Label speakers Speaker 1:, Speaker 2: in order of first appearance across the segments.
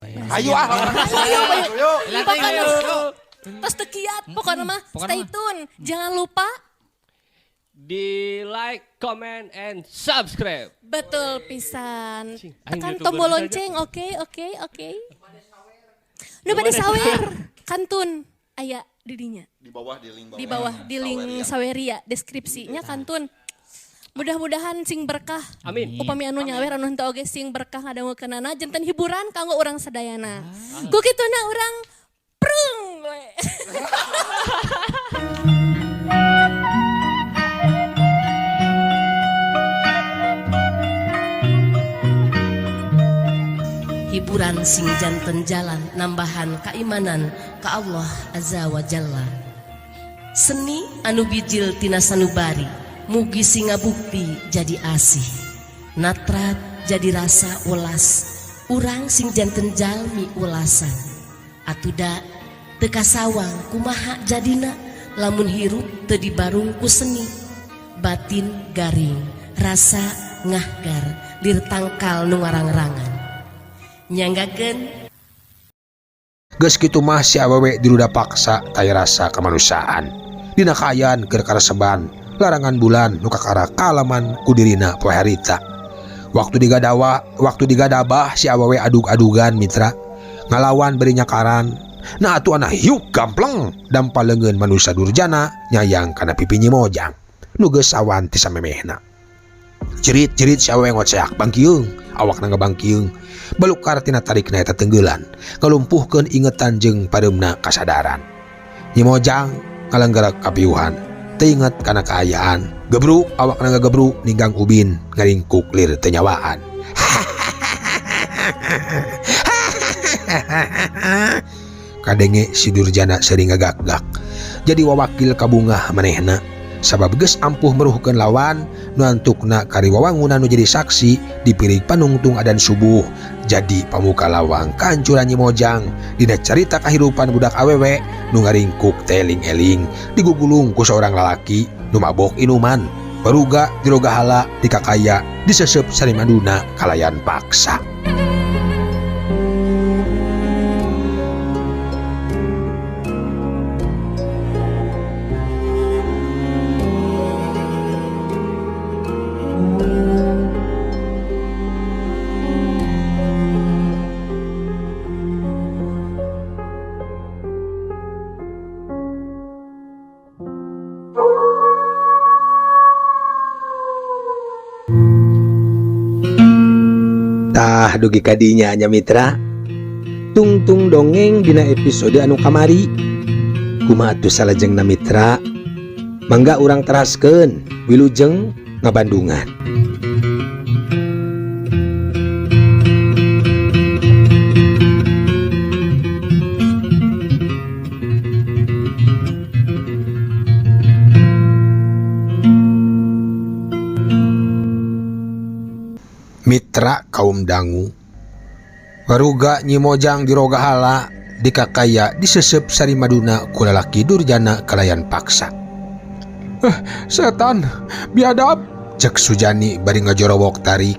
Speaker 1: Ayo ah.
Speaker 2: Ayo, ayo.
Speaker 3: Ayo.
Speaker 2: Pokoknya tos teu kiat, pokoknya mah stay tune. Jangan lupa
Speaker 3: di like, comment, and subscribe.
Speaker 2: Betul pisan.
Speaker 3: Cing, aing
Speaker 2: Tekan
Speaker 3: YouTuber
Speaker 2: tombol
Speaker 3: bisa aja.
Speaker 2: lonceng, oke. Nu bade sawer, kantun aya di dinya.
Speaker 1: Di bawah di link bawah.
Speaker 2: Di bawah di link Saweria deskripsinya kantun. Mudah-mudahan sing berkah.
Speaker 3: Amin.
Speaker 2: Upami anu nyawer anu henteu oge sing berkah ngadangukeunana janten hiburan kanggo urang sadayana. Ku kituna urang prung we.
Speaker 4: Hiburan sing janten jalan nambahan kaimanan ka Allah Azza wa Jalla. Seni anu bijil tina sanubari mugi sing ngabukti jadi asih. Natrat jadi rasa welas, urang sing janten jalmi welasan. Atuda teu kasawang kumaha jadina lamun hirup teu dibarung ku seni. Batin garing, rasa ngahgar, lir tangkal nu ngarang-rangan. Nyanggakeun
Speaker 5: Geus kitu mah si awewe diruda paksa taya rasa kemanusiaan. Dina kaayaan keur kareseban, larangan bulan nu kakara kalaman ku dirina poe harita. Waktu digadawa, waktu digadabah si awewe adug-adugan mitra, ngalawan beri nyakaran. Nah atuh anak hiuk gampleng dampa leungeun manusia durjana nyayang kana pipi Nyi Mojang. Nu geus sawan ti samemehna. Jerit-jerit si awewe ngoceak bangkiung, awakna ngebangkiung. Balukar tina tarikna eta tenggelan, ngalumpuhkeun ingetan jeung pareumna kasadaran. Nyi Mojang ngalenggerak kapiuhan, teu inget kana kaayaan. Gebruk awakna ngagebruk ninggang ubin ngaringkuk lir teu nyawaan. Kadenge si Durjana sering ngagak-gak. Jadi wawakil kabungah manehna. Sabab geus ampuh meruhkeun lawan nu antukna kari wawangunan nu jadi saksi dipirig panungtung adan subuh jadi pamuka lawang kahancuran Nyi Mojang dina carita kahirupan budak awewe nu ngaringkuk teling-eling digugulung ku seorang lalaki nu mabok inuman baruga dirogahala dikakaya disesep sarimaduna kalayan paksa. Tah dugi kadinya nya mitra. Tungtung dongeng dina episode anu kamari. Kumaha atuh salajengna mitra? Mangga urang teraskeun wilujeng ngabandungan. Mitra kaum dangu baruga Nyi Mojang dirogahala dikakaya disesep sarimaduna ku lalaki durjana kalayan paksa. Setan biadab cek Sujani bari ngajorowok tarik.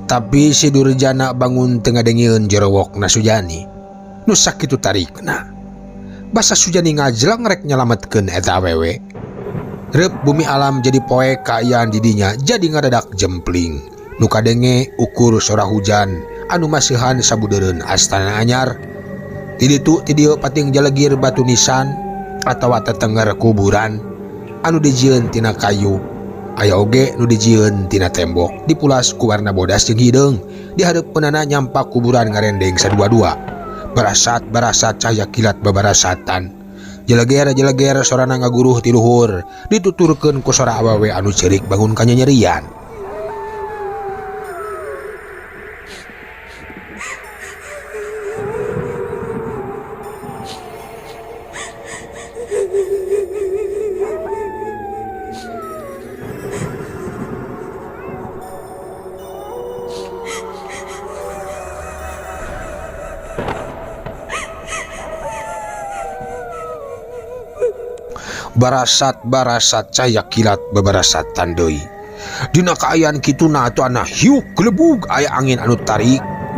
Speaker 5: Tapi si durjana bangun teu ngadengieun jorowokna Sujani. Nu sakitu tarikna. Basa Sujani ngajleng rek nyalametkeun eta awewe. Reup bumi alam jadi poe kaayaan didinya jadi ngadadak jempling. Nu kadenge ukur sora hujan anu maseuhan sabudeureun astana anyar. Ti ditu ti dieu pating jalegir batu nisan atawa tetenger kuburan anu dijieun tina kayu. Aya oge nu dijieun tina tembok dipulas ku warna bodas jeung hideung. Di hareupeunana nyampak kuburan ngarendeng sadua-dua. Barasat-barasat cahaya kilat babarasatan. Jeleger-jeleger sorana ngaguruh ti luhur dituturkeun ku sora awewe anu ceurik bangun kanyanyerian. Barasat-barasat cahaya kilat bebarasatan deui. Dina kaayaan kituna atuh anah hiuk gelebug aya angin anu tarik.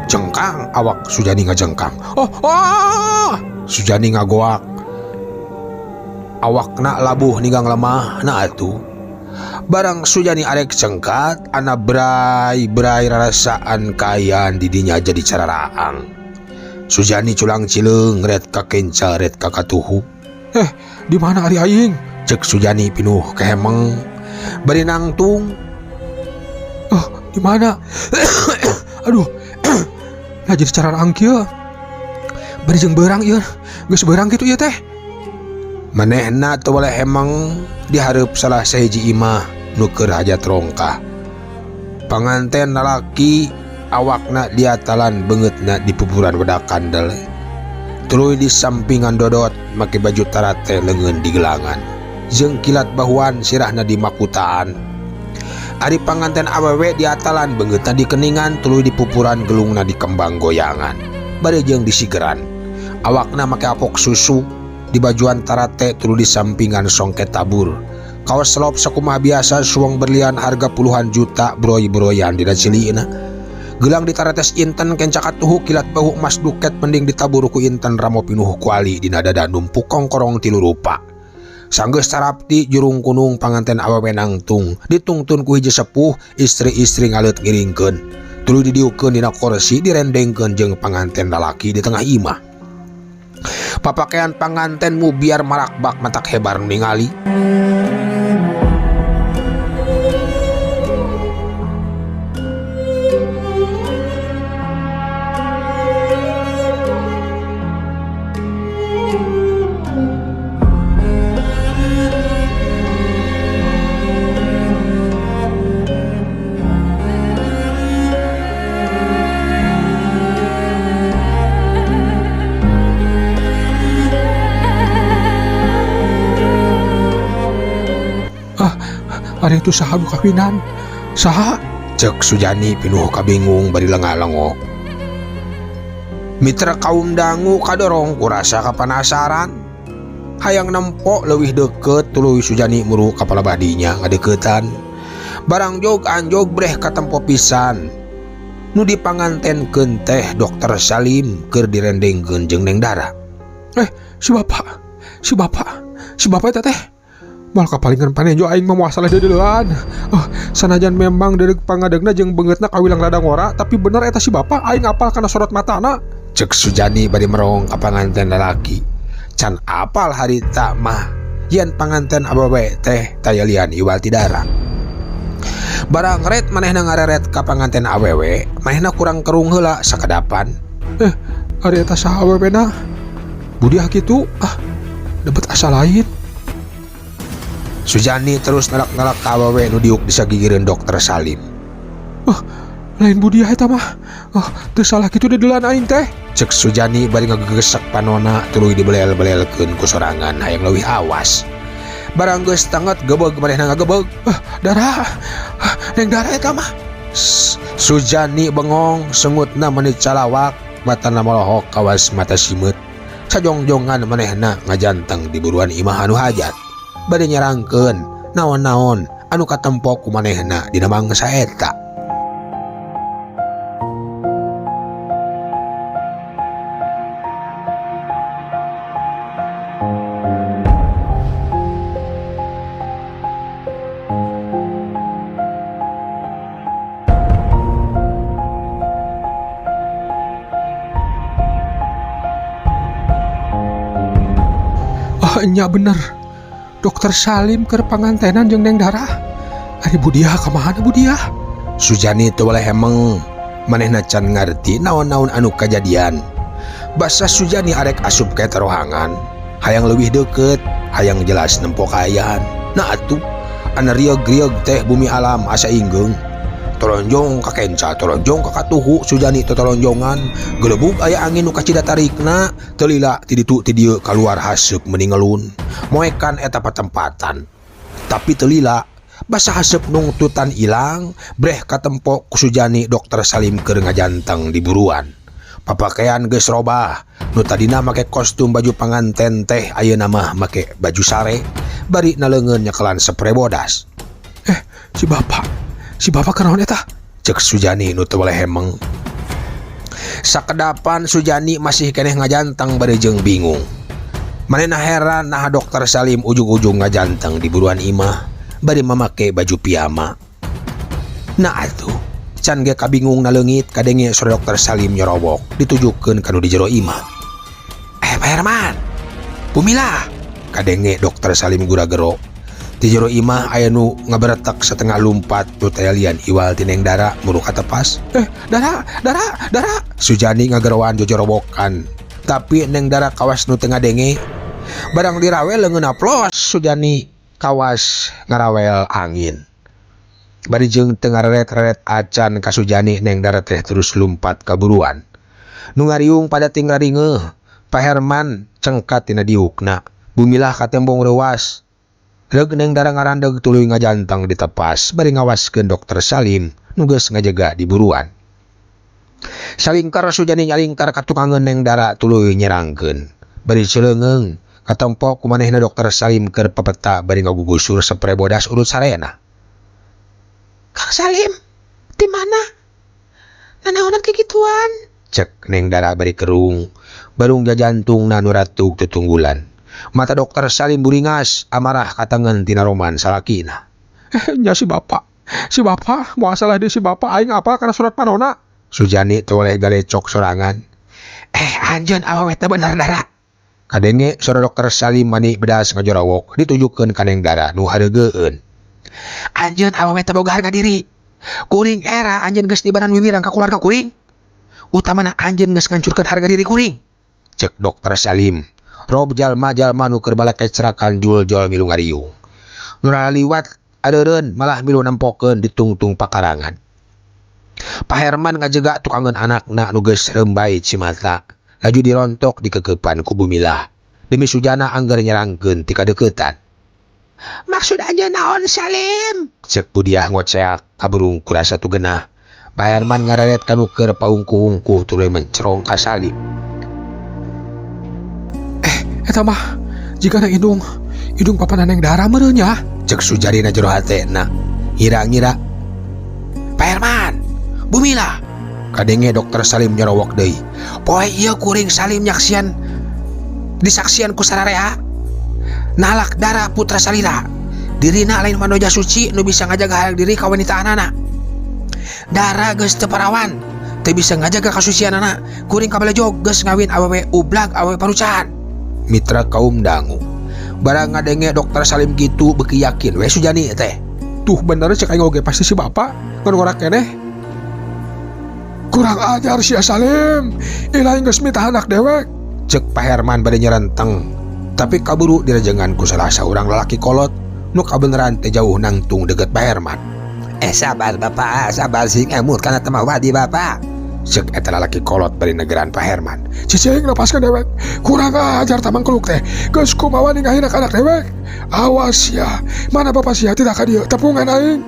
Speaker 5: Jengkang awak Sujani ngajengkang. Oh, oh! Sujani ngagoak. Awakna labuh ninggang lemah na atuh. Barang Sujani arek cengkat, ana brai-brai rarasaan kaayaan didinya jadi cararaang. Sujani culang cileung ret ka kenca ret ka katuhu. Di mana ari aing? Cek Sujani pinuh kehemeng. Bari nangtung. Oh, di mana? Aduh. Nah jadi cararaang kieu. Bari jeung beurang ieu. Geus beurang kitu ieu teh. Manehna teu boleh hemeng dihareup salah sahiji imah nu keur hajat rongkah. Panganten lalaki awakna diatalan beungeutna di pupuran wedakan dele. Tuluy di sampingan dodot make baju tarate leungeun di gelangan. Jeung kilat bahuan sirahna di makutaan. Ari panganten awewe diatalan beungeutna di keningan tuluy di pupuran gelungna di kembang goyangan. Bari jeung disigeran. Awakna make apok susu di bajuan tarate tuluy di sampingan songket tabur. Kaos selop sakumaha biasa suang berlian harga puluhan juta broy-broyan dina cilina. Gelang ditaretes inten kenca katuhu kilat bahu emas duket mending ditabur ku inten ramo pinuh kuali dina dada numpuk kongkorong tilu rupa. Sanggeus tarapti jurung kunung panganten awewe nangtung ditungtun ku hiji sepuh istri-istri ngaleut ngiringkeun. Tuluy didiukeun dina kursi direndengkeun jeung panganten lalaki di tengah imah. Papakean panganten mu biar marakbak matak hebar ningali. Ari itu saha nu kawinan? Saha? Cek Sujani pinuh kabingung bari lenga-lengo. Mitra kaum dangu kadorong kurasa kapanasaran. Hayang nempo leuwih deukeut tuluy Sujani muru ka palabadinya ngadeukeutan. Barang jog anjog breh katempo pisan. Nu dipangantenkeun teh Dokter Salim keur direndengkeun jeung Neng Dara. Si bapak, si bapak, si bapak eta teh. Moal kapalingan panenjo aing mah moal salah deudeuan. Oh, sanajan memang deudeg pangadegna jeung beungeutna kawilang rada ngora, tapi bener eta si bapak aing apal kana sorot matana. Cek Sujani bari merong ka panganten lalaki. Can apal harita mah yen panganten awewe teh tayalian iwal ti Dara. Barang ret manehna ngareret ka panganten awewe, manehna kurang kerung heula sakadapan. Ari eta saha awewena? Budiah kitu? Ah, debet asa lain. Sujani terus nalak-nalak ka awewe nu diuk disagigireun Dokter Salim. Oh, lain Budiah eta mah. Oh, teu salah kitu dedelan aing teh. Cek Sujani bari ngagegesek panona tuluy dibelel-belelkeun ku sorangan hayang leuwih awas. Barang geus tanget gebeg manehna ngagebeg. Dara. Neng Dara eta mah. Sujani bengong sengutna meuni calawak, matana molohok kawas mata simeut. Sajongjongan manehna ngajanteng di buruan imah anu hajat. Bade nyerangkeun naon-naon anu katempo ku manehna dina mangsa eta. Ah, nya bener. Dokter Salim keur pangantenan jeung Neng Dara. Ari Budiah ka mana Budiah? Sujani teu boleh hemeng. Manehna can ngarti naon-naon anu kajadian. Basa Sujani arek asup ka eta rohangan. Hayang leuwih deukeut, hayang jelas nempo kaayaan. Nah atuh, ana rieug-rieug teh bumi alam asa inggeung. Tolonjong ka kenca, tolonjong ka katuhu, Sujani totolonjongan. Gelebug aya angin nu kacida tarikna, teu lila ti ditu ti dieu kaluar haseup meni ngelun. Moekan eta patempatan. Tapi teu lila, basa haseup nungtutan ilang, breh katempo ku Sujani Dokter Salim keur ngajanteng di buruan. Papakaian geus robah, nu tadina make kostum baju panganten teh ayeuna mah make baju sare, bari naleungeun nyekelan spray bodas. Si bapak. Si bapak kenaon eta? Cek Sujani nu teu boleh hemeng. Sakedapan Sujani masih keneh ngajanteng bari jeung bingung. Manehna heran naha Dokter Salim ujug-ujug ngajanteng di buruan imah bari mamake baju piyama. Nah atuh, can ge kabingung na leungit kadenge suara Dokter Salim nyorowok ditujukeun ka nu di jero imah. "Eh, Pak Herman, Bumilah," kadenge Dokter Salim gura-gero. Di jero imah aya nu ngaberetek setengah lumpat nu tayalian iwal ti Neng Dara muru katepas. "Eh, Dara, Dara, Dara." Sujani ngageroan jojorowokan. Tapi Neng Dara kawas nu teu ngadenge. Barang dirawel leungeunna plos Sujani kawas ngarawel angin. Bari jeung teu ngareret-reret acan ka Sujani, Neng Dara teh terus lumpat ka buruan. Nu ngariung pada tinggal ringeuh. Pak Herman cengkat tina diukna. Bumilah katembong reuas. Reug Neng Dara ngarandeg tuluy ngajanteng ditepas bari ngawaskeun Dokter Salim nu geus ngajaga di buruan. Salingkar Sujani nyalingkar ka tukangeun Neng Dara tuluy nyerangkeun. Bari celeungeung katempo ku manehna Dokter Salim keur pepeta bari ngagugusur sepre bodas urut sarena. "Kang Salim, di mana? Nanaonan kikituan?" cek Neng Dara bari kerung. Barung jajantungna nu ratug tutunggulan. Mata Dokter Salim buringas amarah katangen tina roman salakina.
Speaker 1: Nya si bapak. Si bapak, moal salah di si bapak aing apa karena surat panona.
Speaker 5: Sujani toleh galecok sorangan. "Eh, anjeun awewe teh bener Dara." Kadenge suara Dokter Salim mani bedas ngajorawok ditujukeun ka Neng Dara nu hareugeun. "Anjeun awewe teh boga harga diri. Kuring era anjeun geus nibaran wiwirang ka keluarga kuring. Utamana anjeun geus ngancurkeun harga diri kuring." Cek Dokter Salim. Rob jalma-jalma nu keur balakecrakan jul-jol milu ngariung. Nu liwat adeureun malah milu nempokeun ditungtung pakarangan. Pak Herman ngajega tukangeun anakna nu geus rembay cimata. Laju dirontok dikekepan ku Bumilah. Demi Sujana angger nyerangkeun ti kadeuketan. "Maksud anjeun naon, Salim?" cek Budiah ngoceak kaburung kurasa tu genah. Pak Herman ngareret ka nu keur paungkuh-ungkuh tuluy mencerong ka Salim.
Speaker 1: Eta mah jigana indung indung papa Neng Dara meureun nya.
Speaker 5: Cek Sujani na jero hatena. Ngira-ngira. "Pak Herman, Bumilah." Kadenge Dokter Salim nyorowok deui. "Poe ieu kuring Salim nyaksian disaksian ku sararea. Nalak Dara putra salira. Dirina lain manoja suci nu bisa ngajaga harga diri kawanitaanana. Dara geus teu parawan, teu bisa ngajaga kasucianana. Kuring kabalejog geus ngawin awewe ublag, awewe parucahan." Mitra kaum dangu. Barang ngadenge Dokter Salim gitu beuki yakin we Sujani teh.
Speaker 1: Tuh bener cek aing oge pasti si bapak ngan ngorak keneh. Kurang ajar sia Salim. Ilahi geus mita anak dewek.
Speaker 5: Cek Pak Herman bade nyerenteng. Tapi kaburu direjengan ku salah saurang lalaki kolot nu kabeneran teh jauh nangtung deket Pak Herman.
Speaker 6: "Eh, sabar bapak, sabar, sing emut kana temah wadi bapak."
Speaker 5: Cek eta lalaki kolot bari negeran Pak Herman.
Speaker 1: "Cicing, lepaskan dewek. Kurang ajar tamang keluk teh. Geus kumaha ninggalin anak dewek. Awas ya. Mana bapak sia tidak ka dieu tepungan aing."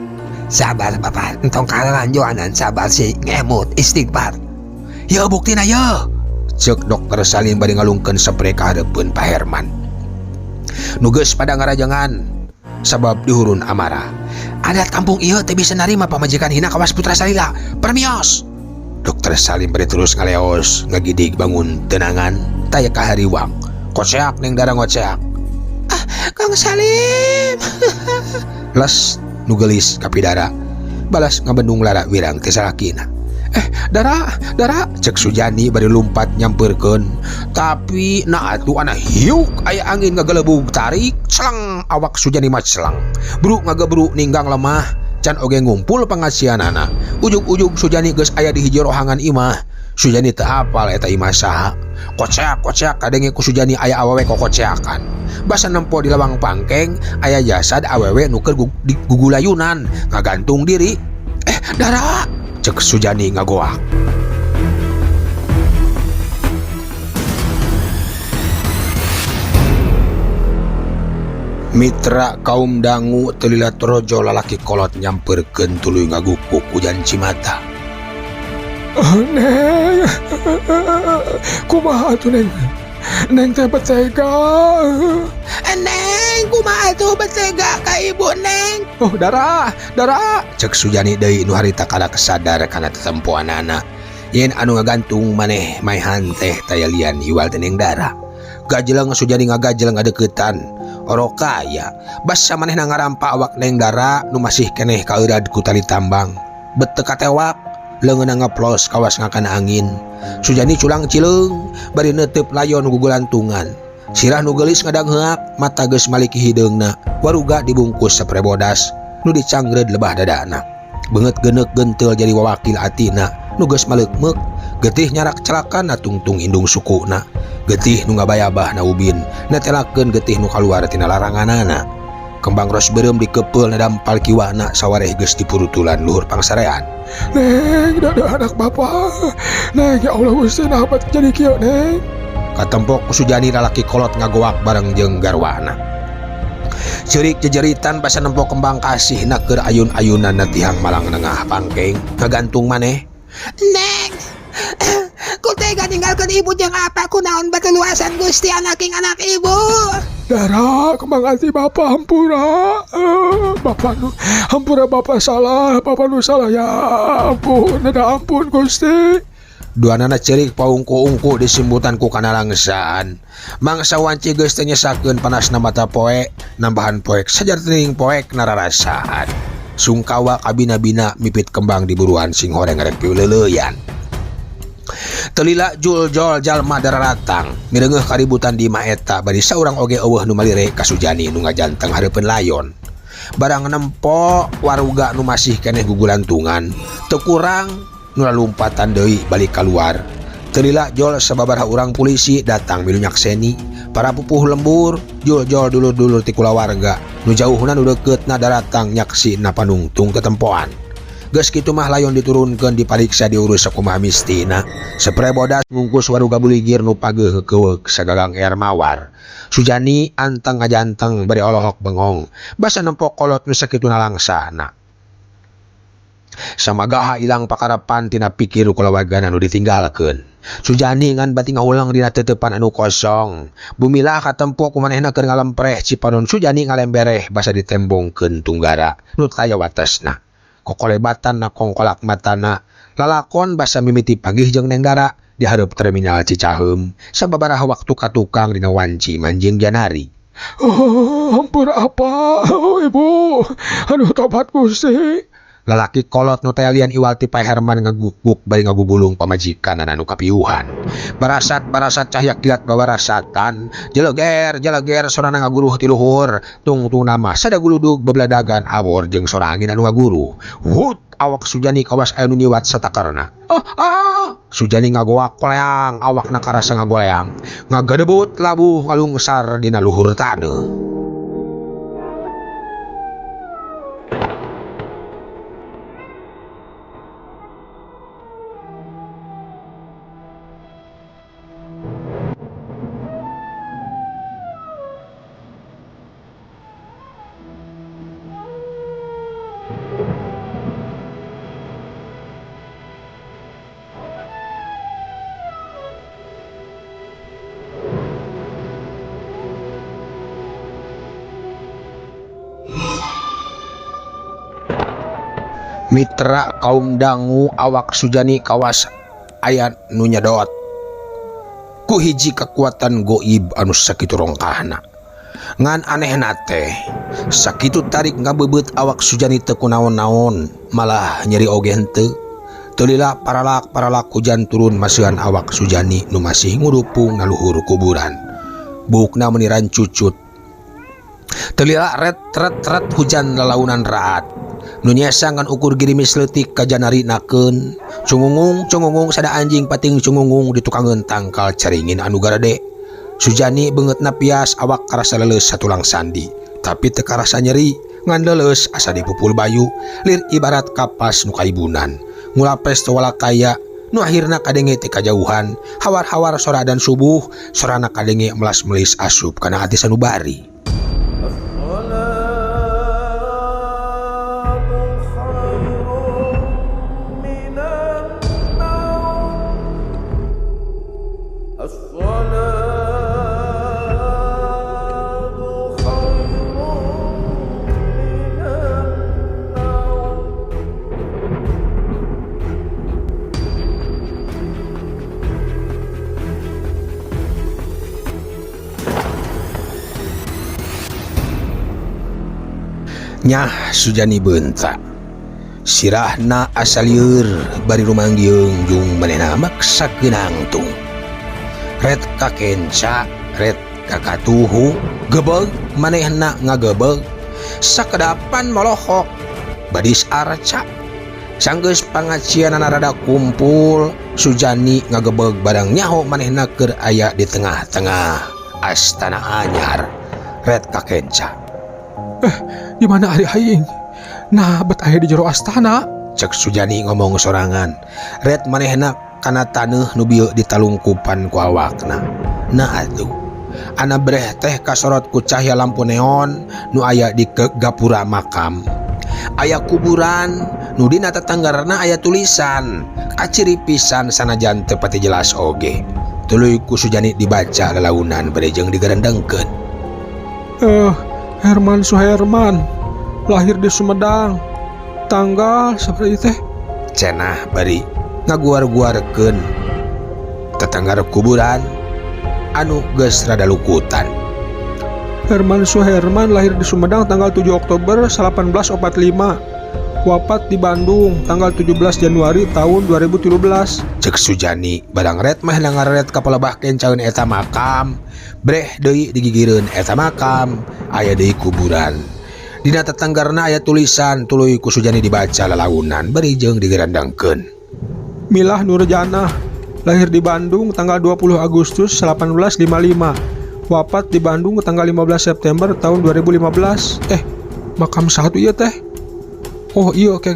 Speaker 6: "Sabar bapak, entong kalalanjoanan, sabar sing ngemut istighfar.
Speaker 5: "Ya buktina ya." Cek Dokter Salim bari ngalungkeun sepre ka hareupeun Pak Herman. Nu geus pada ngarajengan sabab dihurun amarah. "Adat kampung ieu teu bisa narima pamajikan hina kawas putra salila. Permios." Dokter Salim bari terus ngaleos ngagidig bangun tenangan taya kahariwang. Koceak Neng Dara ngoceak. "Ah, Kang Salim." Les nu geulis kapidara. Balas ngabendung lara wirang teh salakina. "Eh, Dara, Dara," cek Sujani bari lumpat nyampeurkeun. Tapi nah atuh ana hiuk aya angin ngagelebug tarik, celeng awak Sujani mah celeng. Bru ngagebruk ninggang lemah, can oge ngumpul pangasianana. Ujug-ujug Sujani geus aya di hiji rohangan imah. Sujani teu apal eta imah saha. Koceak-koceak kadenge ku Sujani aya awewe kokoceakan. Basa nempo di lawang pangkeng aya jasad awewe nu keur gugulayunan ngagantung diri. "Eh, Dara," cek Sujani ngagoak. Mitra kaum dangu, teu lila torojo lalaki kolot nyamperkeun tuluy ngagukuk hujan cimata.
Speaker 1: Oh, Neng. Kumaha atuh Neng? Neng teh betega.
Speaker 5: "Neng, kumaha atuh betega ka ibu Neng?" "Oh, Dara, Dara," cek Sujani deui nu harita kada kesadar kana tetempoanana. Yen anu ngagantung maneh maehan teh tayalian iwal teneng dara. Gajeleng Sujani ngagajeleng ngadeukeutan. Orok kaya basa manehna ngarampa awak Neng Dara nu masih keneh kaeurad ku tali tambang. Bet teu katewak leungeunna ngeplos kawas ngakana angin. Sujani culang cileung bari neuteup layon gugulantungan. Sirah nu geulis ngadangheak mata geus maliki hideungna. Waruga dibungkus sapre bodas nu dicangreud lebah dadana. Beungeut geuneuk genteul jadi wawakil atina nu geus maleukmeuk. Getih nyarak celakana tungtung indung sukuna. Getih nu ngabayabah na ubin netelakeun getih nu kaluar tina laranganana. Kembang ros beureum dikepeul nadampal kiwana sawareh geus dipurutulan luhur pangsarean.
Speaker 1: Neng, dada anak bapak. Neng, ya Allah Gusti nah bet jadi kieu neng.
Speaker 5: Katempok ku Sujani lalaki kolot ngagoak bareng jeung garwana. Ceurik jejeritan basa nempo kembang kasih na keur ayun-ayunan na tihang malang nengah pangkeng ngagantung maneh.
Speaker 6: Neng, ku tega ninggalkeun ibu jeung apa kunaon batu luasan Gusti anaking anak ibu.
Speaker 1: Dara, kembang hati bapak hampura. Bapak nu hampura bapak salah, bapak nu salah ya ampun, ada ampun Gusti.
Speaker 5: Duanana ceurik paungku-ungku disimbutan ku kanalangsaan. Mangsa wanci geus teu nyesakeun panasna mata poe, nambahan poek sajarteuning poek nararasaan. Sungkawa kabina-bina mipit kembang di buruan sing horeng rek piuleuleyan. Telila juljol jalma dararatang mireungeuh kaributan di imah eta bari saurang oge eueuh nu malire ka Sujani nu ngajanteng hareupeun layon. Barang nempo waruga nu masih keneh gugulantungan, teu kurang nu lalumpatan deui balik kaluar. Telila jol sababaraha urang polisi datang milu nyakseni. Para pupuh lembur juljol dulur-dulur ti kulawarga nu jauhna nu deukeutna daratang nyaksina panungtung tetempoan. Geus kitu mah layon diturunkeun dipariksa diurus sakumaha mistina. Sepre bodas ngungkus waruga buligir nu pageuh keuweuk sagagang air mawar. Sujani anteng ngajanteng bari olohok bengong basa nempo kolot nu sakitu nalangsana. Samagaha ilang pakarapan tina pikir kulawargana nu ditinggalkeun. Sujani ngan bati ngahuleng dina teuteupan anu kosong. Bumilah katempo ku manehna keur ngalempreh cipanon Sujani ngalembereh basa ditembongkeun tunggara nu taya watesna. Kokolebatan na kongkolak matana lalakon basa mimiti pagih jeung Neng Dara di hareup terminal Cicaheum sababaraha waktu ka tukang dina wanci manjing Janari.
Speaker 1: Oh, hampura apa? Oh, ibu. Aduh tobat Gusti.
Speaker 5: Lalaki kolot nu teh lian iwal ti Pak Herman ngaguguk bari ngagugulung pamajikan anu kapiuhan. Barasat-barasat cahya kilat babarasatan, jeleger-jeleger sorana ngaguruh ti luhur, tungtung nama sada guludug bebladagan awor jeung sora angin anu ngaguruh. Hut awak Sujani kawas aya nu nyiwat satakarna. Ah, ah. Sujani ngagoak koleang, awakna karasa ngagoleang. Ngagadebut labuh ngalungsar dina luhur taneuh. Mitra kaum dangu awak Sujani kawas aya nu nyedot ku hiji kekuatan goib anu sakitu rongkahna. Ngan anehna teh sakitu tarik ngabebeut awak Sujani teu kunaon-naon, malah nyeri oge henteu. Teu lila paralak-paralak hujan turun masihan awak Sujani nu masih ngurupung ngaluhur kuburan. Buukna meni rancucut. Teu lila ret ret ret hujan lalaunan raat. Nu nyesa ngan ukur girimis leutik ka janari nakeun. Cungungung cungungung sada anjing pating cungungung di tukangeun tangkal caringin anu garede. Sujani beungeutna pias awak karasa leuleus satulang sandi, tapi teu karasa nyeri ngan leuleus asa dipupul bayu lir ibarat kapas nu kaibunan. Ngulapes teu walakaya nu akhirna kadenge ti kajauhan hawar-hawar sora dan subuh sorana kadenge melas-melis asup kana ati sanubari. Nyah Sujani bentak. Sirahna asa lieur bari rumanggieung jeung manehna maksa nangtung. Ret kakenca, ret kakatuhu, gebeg manehna ngagebeg, sakedapan molohok, badis arca. Sanggeus pangacianana rada kumpul, Sujani ngagebeg barang nyaho manehna keur aya di tengah-tengah astana anyar. Ret kakenca.
Speaker 1: Di mana ari aing? Nah, bet aya di jero astana.
Speaker 5: Cek Sujani ngomong sorangan. Ret manehna kana taneuh nu bieu ditalungkupan ku awakna. Nah atuh. Ana breh teh kasorot ku cahya lampu neon nu aya di gapura makam. Aya kuburan nu dina tetanggarna aya tulisan. Kaciri pisan sanajan teu pati jelas oge. Tuluy ku Sujani dibaca lalaunan bari jeung digarendengkeun.
Speaker 1: Herman Suherman lahir di Sumedang tanggal sabaraha teh?
Speaker 5: Cenah bari ngaguar-guarkeun tetanggar kuburan anu geus rada lukutan.
Speaker 1: Herman Suherman lahir di Sumedang tanggal 7 Oktober 1845, wafat di Bandung tanggal 17 Januari tahun 2013.
Speaker 5: Cek Sujani barang ret mah ngaret ka palebah kencaeun eta makam, breh deui digigireun eta makam, aya deui kuburan. Dina tetanggarna aya tulisan tuluy ku Sujani dibaca lalaunan bari jeung digerandangkeun.
Speaker 1: Milah Nurjanah lahir di Bandung tanggal 20 Agustus 1855, wafat di Bandung tanggal 15 September tahun 2015. Makam satu ieu teh. Oh iya, oke.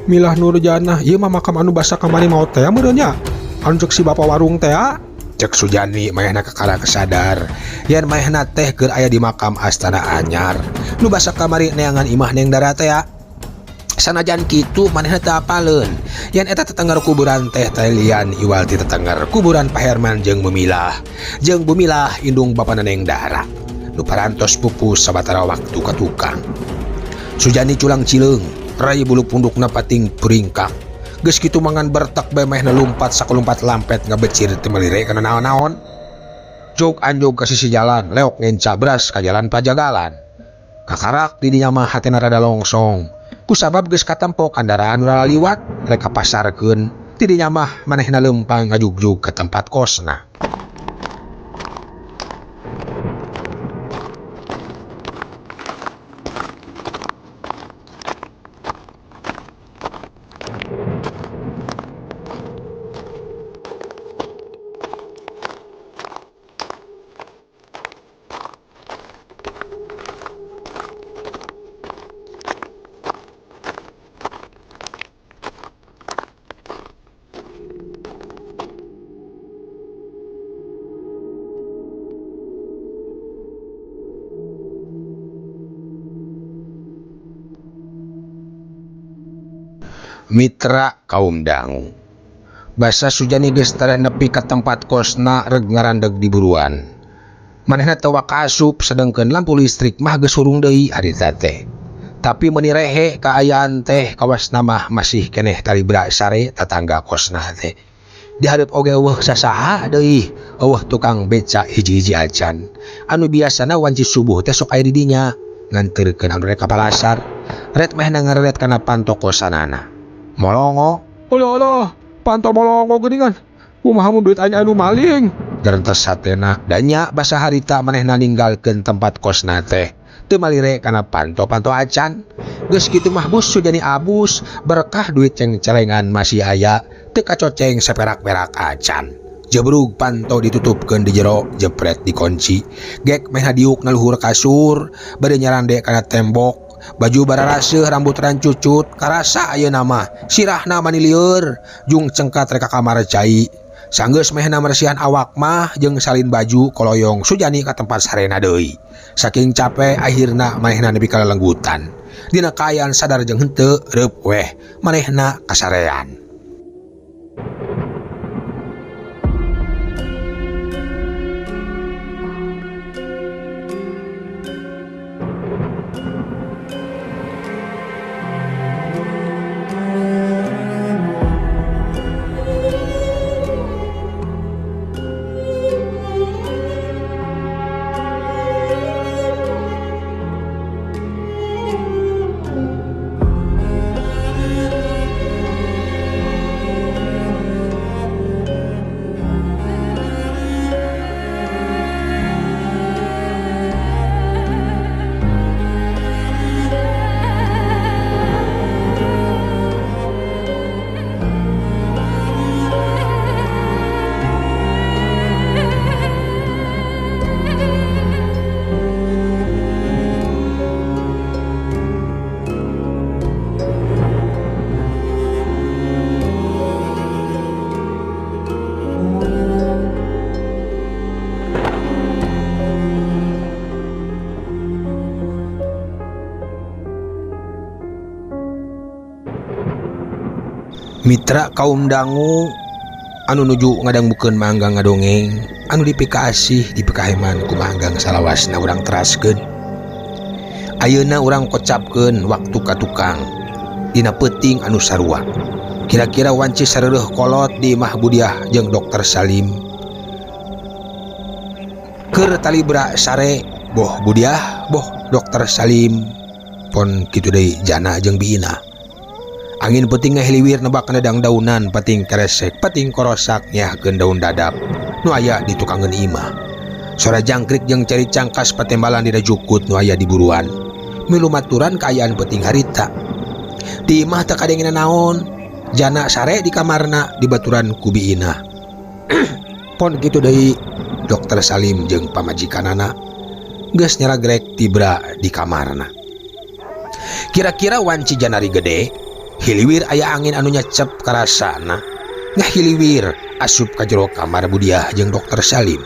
Speaker 1: Milah Nurjanah, ieu mah makam anu basa kamari maot teh meureun nya. Anu cek si bapak warung teh.
Speaker 5: Cek Sujani manehna kakara kesadar yen manehna teh keur aya di makam astana anyar. Nu basa kamari neangan imah Neng Dara teh. Sanajan kitu manehna teu apaleun yen eta tetanggar kuburan teh talian iwal ti tetanggar kuburan Pak Herman jeung Bumilah. Jeung Bumilah indung bapana Neng Dara. Nu parantos pupus sabatara waktu ka tukang. Sujani culang cileung, rai bulu pundukna pating puringkak. Geus kitu mangan bertek bae manehna lumpat sakulumpat lampet ngabecir teu melire kana naon-naon. Jog anjog ka sisi jalan, leok ngenca beras ka jalan pajagalan. Kakarak di dinya mah hatena rada longsong. Kusabab geus katempo kandaraan nu laliwat rek kapasarkeun. Ti dinya mah manehna leumpang ngajugjug ka tempat kosna. Mitra kaum dangu. Basa Sujani geus tareh nepi ka tempat kosna reg ngarandeg di buruan. Manehna teu asup sedengkeun lampu listrik mah geus hurung deui harita teh. Tapi meuni rehe kaayaan teh kawasna mah masih keneh talibra sare tatangga kosna teh. Di hareup oge eueuh sasaha deui, eueuh tukang beca hiji-hiji acan. Anu biasana wanci subuh teh sok aya di dinya nganterkeun anu rek ka palasar. Ret manehna ngareret kana panto kosanana. Molongo.
Speaker 1: Alah, panto molongo geuningan. Kumaha mun duit aing anu maling?
Speaker 5: Gerentes hatena da nya basa harita manehna ninggalkeun tempat kosna teh. Teu malire kana panto-panto acan. Geus kitu mah bus Sujani abus, berkah duit ceng-celengan masih aya, teu kacoceng saperak-perak acan. Jebrug panto ditutupkeun di jero, jepret dikunci. Gek manehna diuk na luhur kasur, bade nyarande kana tembok. Baju bararaseuh rambut rancucut karasa ayeuna mah sirahna mani lieur jung cengkat rek ka kamar cai. Sanggeus mehna meresihan awak mah jeung salin baju koloyong Sujani ka tempat sarena deui. Saking capek akhirna manehna nepi ka lelenggutan. Dina kaayaan sadar jeung henteu reup weh manehna kasarean. Mitra kaum dangu anu nuju ngadangmukeun manggang ngadongeng anu dipikaasih dipikaheman ku manggang salawasna urang teraskeun. Ayeuna urang kocapkeun waktu ka tukang dina peuting anu sarua. Kira-kira wanci sareureun kolot di Imah Budiah jeung Dokter Salim. Keur talibra sare boh Budiah boh Dokter Salim pon kitu deui Jana jeung Biina. Angin peuting ngahiliwir nebak kana dangdaunan pating keresek pating korosak nyahkeun daun dadap nu aya di tukangeun imah. Sora jangkrik jeung cari cangkas patembalan dina jukut nu aya di buruan. Milu maturan kaayaan peuting harita. Di imah teu kadengenan naon. Jana sare di kamarna dibaturan ku Biina. Pon kitu deui Dokter Salim jeung pamajikanana geus nyaragrek tibra di kamarna. Kira-kira wanci Janari gede hiliwir aya angin anu nyecep karasana ngahiliwir asup ka jero kamar Budiah jeung Dokter Salim.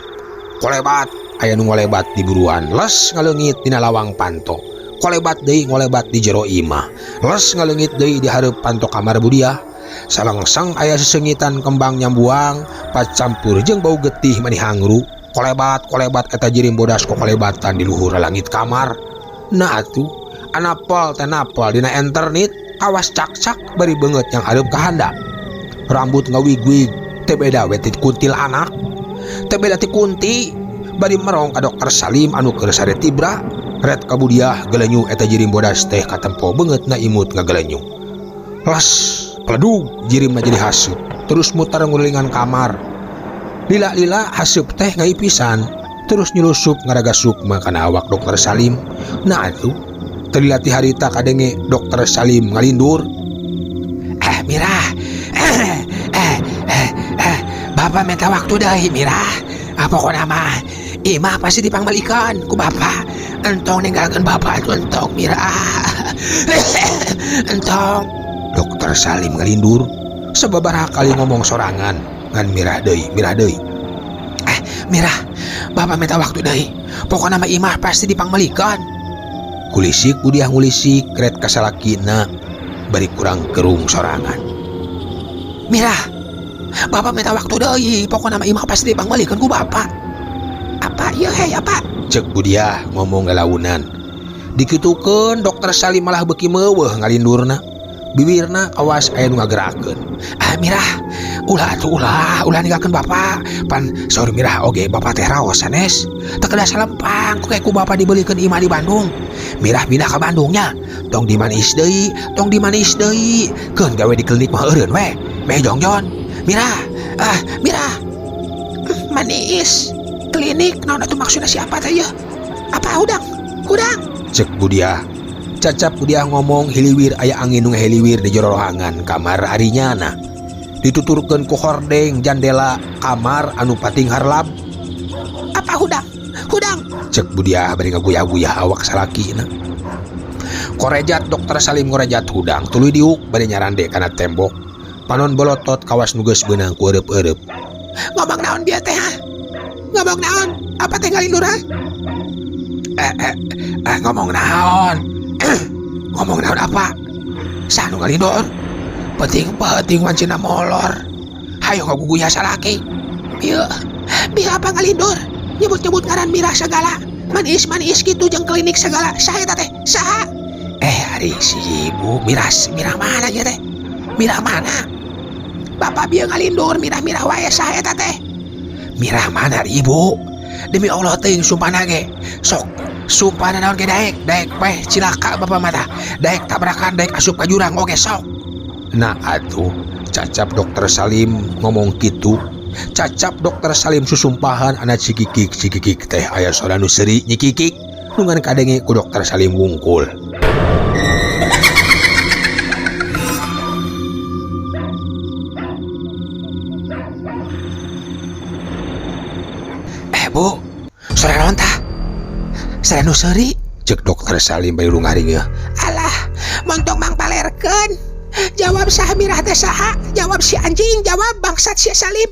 Speaker 5: Kolebat aya nu ngolebat di buruan les ngaleungit dina lawang panto. Kolebat deui ngolebat di jero imah les ngaleungit deui di hareup panto kamar Budiah. Salangsang aya sesengitan kembang nyambuang pacampur jeung bau getih mani hangru. Kolebat kolebat eta jirim bodas kokolebatan di luhur langit kamar. Nah atuh anapel teh napel dina internet kawas cak-cak bari beungeut yang hareup ka handap. Rambut ngawig-wig teu beda we ti kuntil anak. Teu beda ti kunti bari merong ka Dokter Salim anu keur sare tibra. Ret ka Budiah gelenyu eta jirim bodas teh katempo beungeutna imut ngagelenyu. Las peledug jirimna jadi haseup terus mutar ngulilingan kamar. Lila-lila haseup teh ngaipisan terus nyelusup ngaraga sukma kana awak Dokter Salim. Nah atuh teu ti harita kadenge Dokter Salim ngalindur.
Speaker 6: Mirah, bapak minta waktu deui Mirah. Pokona mah imah pasti dipangmalikeun ku bapak. Entong ninggalkeun bapak atuh entong Mirah. Entong.
Speaker 5: Dokter Salim ngalindur sababaraha kali ngomong sorangan ngan Mirah deui, Mirah deui.
Speaker 6: Mirah, bapak minta waktu deui. Pokona mah imah pasti dipangmalikeun.
Speaker 5: Kulisik Budiah ngulisik ret kasalakina bari kurang kerung sorangan.
Speaker 6: Mirah, bapak minta waktu deui. Pokona mah imah pasti dipangmalikeun ku bapak. Apa ieu hei apa?
Speaker 5: Cek Budiah ngomong galaunan. Dikitukeun Dokter Salim malah beuki meuweuh ngalindurna. Bibirna kawas aya nu ngagerakeun.
Speaker 6: Mirah, ulah atuh ulah, ulah ninggalkeun bapak. Pan saur Mirah oge bapak teh raos sanes. Teu kedah salempang ku ku bapak dibelikeun imah di Bandung. Mirah pindah ka Bandungnya. Tong dimanis deui, tong dimanis deui. Keun gawe di klinik mah eureun we. Meh jongjon. Mirah, Mirah. Manis. Klinik naon atuh maksudna siapa teh ieu? Apa hudang? Hudang.
Speaker 5: Cek Budiah. Cacap Budiah ngomong hiliwir aya angin nu ngahiliwir di jero rohangan kamar arinyana. Dituturkeun ku hordeng jandela kamar anu pating harlap.
Speaker 6: Apa hudang? Hudang.
Speaker 5: Cek Budiah bari ngaguyah-guyah awak salakina. Korejat Dokter Salim ngorejat hudang tuluy diuk bari nyarande kana tembok. Panon bolotot kawas nu geus beunang ku eureub-eureub.
Speaker 6: Ngomong naon bieu teh? Ngomong naon? Apa teh ngalindur ha? Ngomong naon? Ngomong naon apa? Sanu ngalindur. Penting-penting wancina molor. Hayo ngaguguyah salaki. Bieu, bieu apa ngalindur? Nyebut-nyebut ngaran Mirah segala. Manis-manis gitu jeung klinik segala. Saha eta teh? Saha? Ari si ibu Mirah, Mirah mana ieu teh? Mirah mana? Bapak bieu ngalindur Mirah-mirah wae saha eta teh? Mirah mana ari ibu? Demi Allah teuing sumpahna ge. Sok sumpahna naon ge daek, daek weh cilaka bapak mata. Daek tabrakan, daek asup ka jurang oge sok.
Speaker 5: Nah atuh cacap Dokter Salim ngomong kitu. Cacap Dokter Salim susumpahan anak cikikik cikikik teh aya sora nu seuri nyikikik nu ngan kadenge ku Dokter Salim wungkul.
Speaker 6: Bu, sora naon tah? Sora nu seuri?
Speaker 5: Cek Dokter Salim bari lungaringeuh.
Speaker 6: Alah, montong mang palerkeun. Jawab saha Mirah teh saha? Jawab si anjing, jawab bangsat si Salim.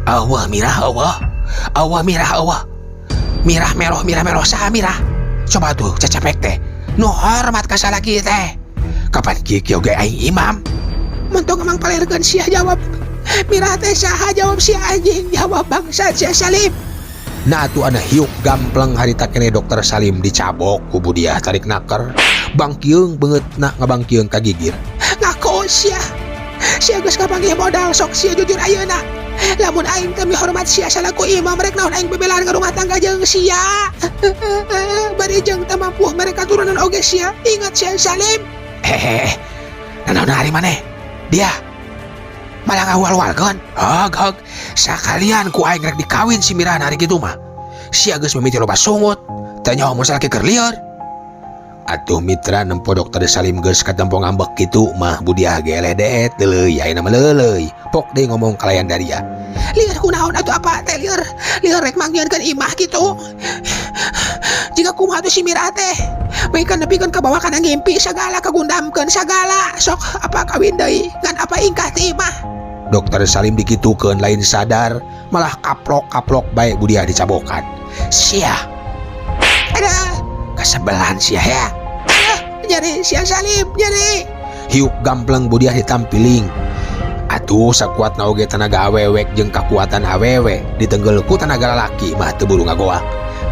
Speaker 6: Allah Mirah, Allah. Allah Mirah, Allah. Mirah meroh, Mirah meroh saha Mirah? Coba tuh cacapek teh. Nu hormat ka salaki teh. Kapan kieu kieu ge aing imam? Montong emang palerkeun sia jawab. Mirah teh saha jawab sia anjing jawab bangsat sia Salim.
Speaker 5: Nah atuh ana hiuk gampleng harita kene Dokter Salim dicabok ku Budiah tarik naker. Bangkieung beungeutna ngabangkieung ka gigir.
Speaker 6: Ngaku sia. Sia geus kapanggih modal sok sia jujur ayeuna. Lamun aing teu mihormat sia salaku imam rek naon aing bebelaan ka rumah tangga jeung sia. Bari jeung teu mampu mere katurunan oge sia. Ingat sia Salim.
Speaker 5: Hehehe. Nanaon ari maneh? Dia malah ngahual-hualkeun. Hog hog. Sakalian ku aing rek dikawin si Mirah hari kitu mah. Sia geus mimiti loba sungut. Teu nyaho mun salaki keur lieur. Atuh mitra nempo Dokter Salim geus katempo ngambek kitu mah Budiah ge eleh deet deuleuy ayeuna mah leuleuy. Pok deui ngomong kalayan daria.
Speaker 6: Lieur kunaon atuh apa teh lieur. Lieur rek mangieunkeun imah kitu. Jika kumaha tuh si Mirah teh. Beukeun nepikeun ka bawa kana ngimpi sagala kagundamkeun sagala. Sok apa kawin deui ngan apa ingkah ti imah.
Speaker 5: Dokter Salim dikitukeun lain sadar malah kaplok-kaplok bae Budiah dicabokan. Sia.
Speaker 6: Ada
Speaker 5: kasebelan sia ya.
Speaker 6: Aduh, nyeri sia Salim, nyeri.
Speaker 5: Hiuk gampleng Budiah ditampiling. Atuh sakuatna oge tenaga awewek jeung kakuatan awewe ditenggel ku tenaga lalaki mah teu buru ngagoak.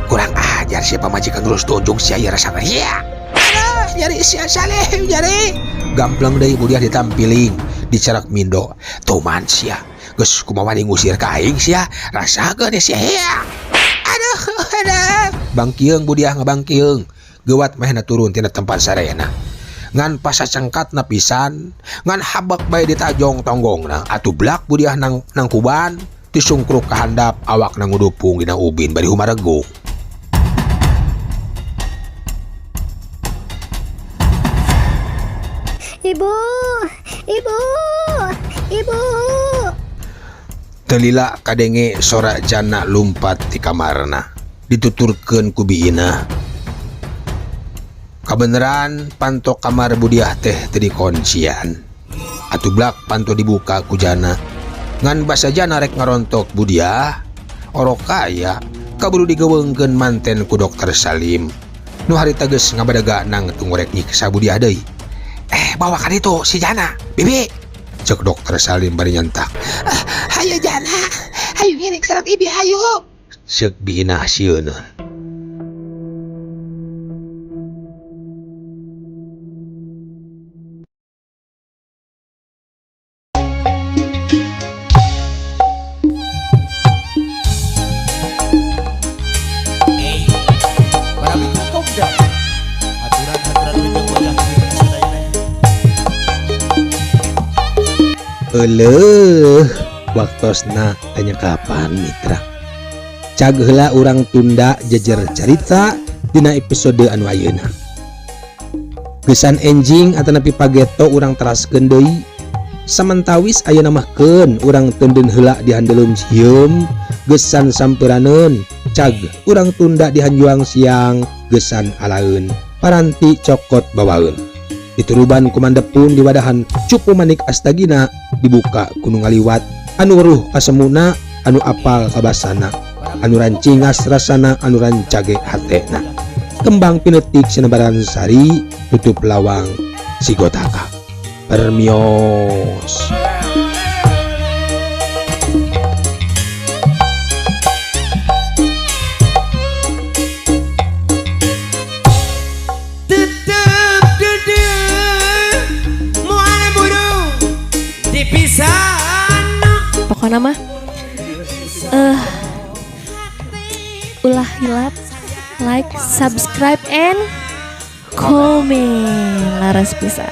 Speaker 5: Kurang ajar sia pamajikan terus tunjung sia ieu rasa ngeri.
Speaker 6: Aduh, nyeri sia Salim, nyeri.
Speaker 5: Gampleng deui Budiah ditampiling, dicarak mindo. Tuman sia, geus kumaha wani ngusir ka aing sia, rasakeun sia ya.
Speaker 6: Aduh, aduh.
Speaker 5: Bangkieung Budiah ngabangkieung. Geuwat mahna turun tina tempat sarena. Ngan pasacengkatna pisan, ngan habak bae ditajong tonggongna. Atuh blak Budiah nang nangkuban, tisungkruk ka handap awakna ngudupung dina ubin bari humaregung.
Speaker 7: Ibu, ibu, ibu.
Speaker 5: Teu lila kadenge sora Jana lumpat ti kamarna. Dituturkeun ku Bi Inah. Kabeneran panto kamar Budiah teh teu dikuncian. Atuh blak panto dibuka ku Jana. Ngan basa Jana rek ngarontok Budiah, orok kaya kaburu digeweungkeun manten ku Dokter Salim. Nu harita geus ngabadaga nang tunggu rek nyiksa Budiah deui. Bawa ka ditu si Jana, Bibi. Cek Dokter Salim bari nyentak.
Speaker 6: Hayu Jana, hayu ngiring sareng Ibi hayu.
Speaker 5: Ceuk Bi Inah sieuneun. Eleuh, waktosna tanya kapan mitra. Cag heula urang tunda jejer carita dina episode anu ayeuna. Gesan enjing atanapi pageto urang teraskeun deui. Samentawis ayeuna mah keun urang teundeun heula di handeleum sieum, gesan sampuraneun. Cag urang tunda di hanjuang siang, gesan alaeun. Paranti cokot bawaeun. Dituruban kumandepun di wadahan cupu manik astagina dibuka ku nu ngaliwat anu weruh kasemuna anu apal kabasana anu rancingas rasana anu rancage hatena kembang pinetik sinebaran sari tutup lawang sigotaka permios.
Speaker 2: Pokoknya mah ulah hilap like, subscribe, and comment. Laras pisan.